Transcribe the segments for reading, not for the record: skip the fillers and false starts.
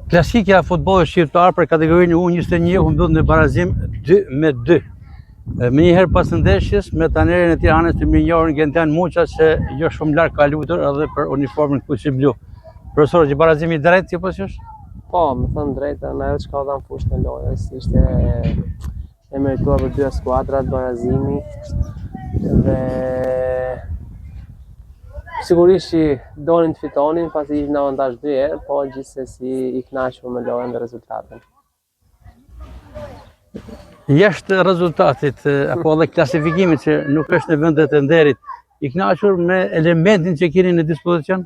Klasikja e futbollit shqiptar për kategorinë U21 u mbyll në barazim 2 me 2. Menjëherë pas ndeshjes me trajnerin e Tiranës të mirënjohurin Gentian Muça që jo shumë larg ka luajtur edhe për uniformën kuqeblu. Profesor, një barazim i drejtë sipas jush? Po, me thënë drejtën, ajo çka u dha në fushën e lojës ishte e merituar për dyja skuadrat barazimi dhe sigurisht që donin të fitonin pasi ishin në avantazh dy herë, po gjithsesi i kënaqur me lojën dhe rezultatin. Jashtë rezultatit apo edhe klasifikimit që nuk është në vendet e nderit, i kënaqur me elementin që keni në dispozicion?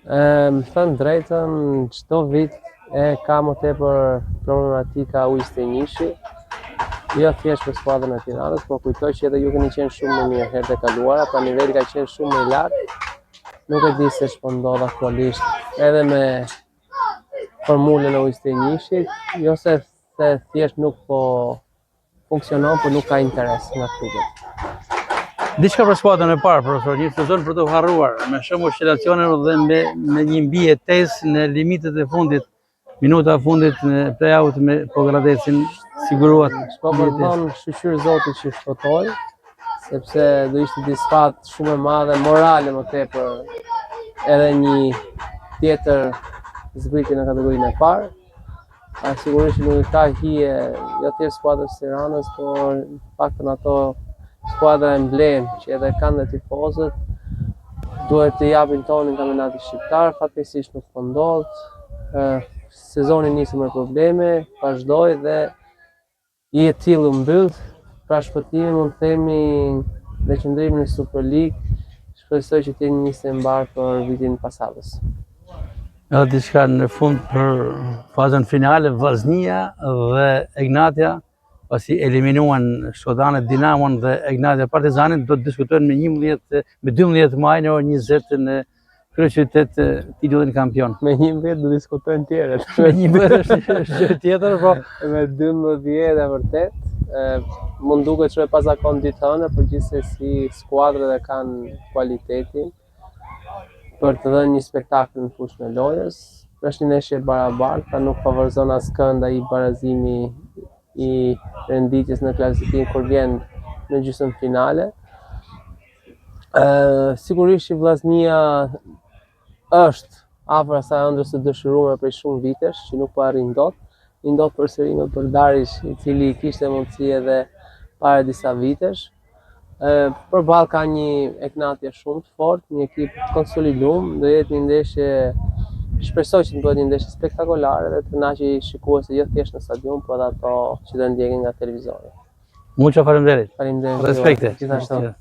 Me thënë drejtën, çdo vit e ka më tepër problematika U21-shi, jo thjesht për skuadrën e Tiranës, por kujtoj që edhe ju keni qenë shumë më mirë herët e kaluara, pra niveli ka qenë shumë më i lartë. Nuk e di se ç'po ndodh aktualisht edhe me formulën e U21-shit, jo se se thjesht nuk po funksionon, por nuk ka interes nga klubet. Diçka për skuadrën e parë, profesor, një sezon për të harruar, me shumë oscilacione dhe me, me një mbijetesë në limitet e fundit, minuta e fundit në play-out me Pogradecin, siguruat. S'po për të thonë shyqyr Zotit që shpëtoi, sepse do ishte disfatë shumë e madhe, morale më tepër, edhe një tjetër zbritje në kategorinë e parë. A sigurisht që nuk i ka hije jo thjesht skuadrës së Tiranës, por në paktën ato skuadra emblemë që edhe kanë dhe tifozët, duhet të japin tonin kampionatit shqiptar, fatkeqësisht nuk po ndodh. Sezoni nisi me probleme, vazhdoi dhe I e tillë u mbyll, pra shpëtimi mund të themi dhe qëndrimi në Superligë, shpresoj që të jetë një nisje e mbarë për vitin pasardhës. Edhe diçka në fund për fazën finale, Vllaznia dhe Egnatia, pasi eliminuan shkodranët Dinamon dhe Egnatia Partizanin, do të diskutojnë me 11, me 12 maj në orën 20 në kryeqytet titullin kampion. Me 11 do diskutojnë tjerët. Me 11 është është gjë tjetër, po me 12 e vërtet. Mund duket shumë e pazakontë ditë hënë, por gjithsesi skuadrat e kanë kualitetin për të dhënë një spektakël në fushën e lojës. Është një ndeshje e barabartë, pra nuk favorizon askënd ai barazimi i renditjes në klasifikim kur vjen në gjysmëfinale. Ë sigurisht që Vllaznia është afër asaj ëndrrës së dëshiruar prej shumë vitesh, që nuk po arrin dot. I ndodh përsëri me Brdariç, i cili kishte mundësi edhe para disa vitesh. Ë përballë ka një Egnatia shumë të fortë, një ekip të konsolidum, do jetë një ndeshje shpresoj që të bëhet një ndeshje spektakolare dhe të kënaqë shikuesit jo thjesht në stadium, por edhe ato që do ndjekin nga televizori. Muça faleminderit. Faleminderit. Respekte. Gjithashtu.